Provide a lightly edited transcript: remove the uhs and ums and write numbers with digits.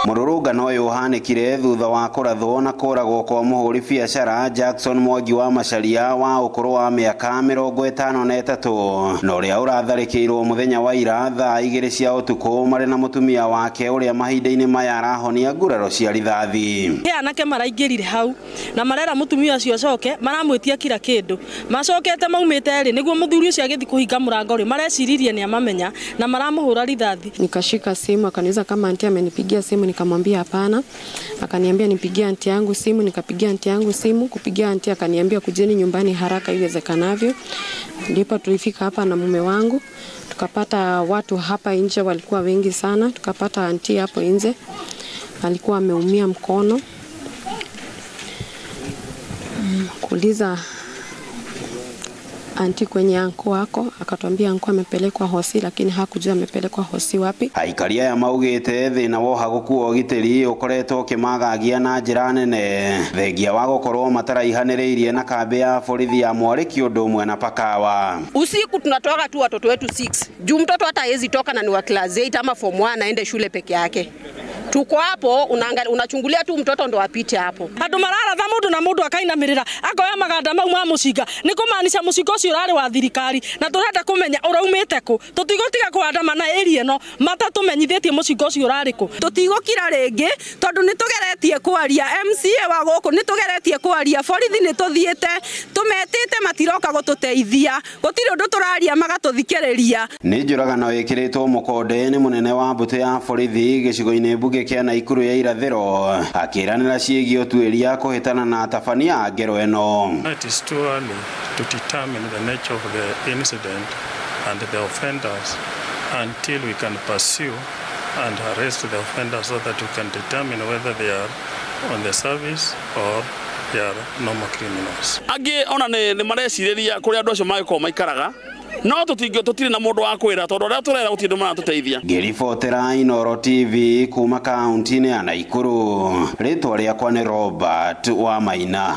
Mũrũrũngano ũyũ ũhanĩkire thutha wa kũrathwo na kũragwo kwa mũhũri biacara Jackson Mwangi wa Macharia wa ũkũrũ wa mĩaka 53 na ũrĩa ũratharĩkĩirwo mũthenya wa ira thaa 2 cia ũtukũ marĩ na mũtumia wake ũrĩa mahinda-inĩ maya arahonia nguraro cia rithathi. He anake maraingĩrire hau na marera mũtumia ũcio acoke maramwĩtia kila kĩndũ macokete maumĩte rĩ nĩguo mũthuri ũcio agĩthiĩ kũhinga mũrango rĩ mareciririe nĩ amamenya na maramũhũra rithathi. Nikashika simu akaniuliza kama anti amenipigia simu, nikamwambia hapana. Akaniambia nipigie anti yangu simu, nikapigia anti yangu simu. Kupigia anti akaniambia kujeni nyumbani haraka iwezekanavyo. Ndipo tulifika hapa na mume wangu, tukapata watu hapa nje walikuwa wengi sana. Tukapata anti hapo nje alikuwa ameumia mkono. Kuuliza anti kwenye anko wako, akatwambia anko amepelekwa hosi, lakini hakujua amepelekwa hosi wapi. Aikaria ya maugite thina woha gũkuo ũgitĩri ũkoretwo ũkĩmagagia na njĩra nene thengia wa gũkorwo mataraihanĩrĩirie na kambĩ ya borithi ya Mwarĩki ũndũ ũmwe na Pakawa. Usiku tunatoka tu watoto wetu 6 juu mtoto hata hawezi toka na ni wa class 8 ama form 1 aende shule peke yake. Tuko hapo unachungulia tu mtoto ndo apite hapo. Andu mararatha mundu na mundu akainamirira akoya maganda mau ma mucinga ni kumaanisha mucinga ucio urari wa thirikari na turenda kumenya uraumite ku. Tutigutiga kuandamana area ino matatumenyithitie mucinga ucio urari ku. Tutigukira ringi tondu ni tugeretie kwaria MCA wa guku ni tugeretie kwaria borithi ni tuthiite tumetite matiroka gututeithia gutiri undu turaria magatuthikiriria. Ni njũragano ĩkĩrĩtwo mũkonde nĩ mũnene wa mbũtũ ya borithi gĩcigo-inĩ mbunge kĩa Naikuru ya irathĩro akĩranĩra ciĩgiĩ ũtuĩria kũhĩtana na atabania a ngero ĩno. It is too early to determine the nature of the incident and the offenders until we can pursue and arrest the offenders so that we can determine whether they are on the service or they are normal criminals. Angĩ ona nĩ marecirĩria kũrĩa andũ acio mangĩkorwo maikaraga no tutire na mundu wa kwira tondu aria turera gutire ndu maratuteithia. Ngĩribotera Inooro TV kuma kaunti-inĩ ya Naikuru, rĩtwa rĩakwa nĩ Robert Wamaina.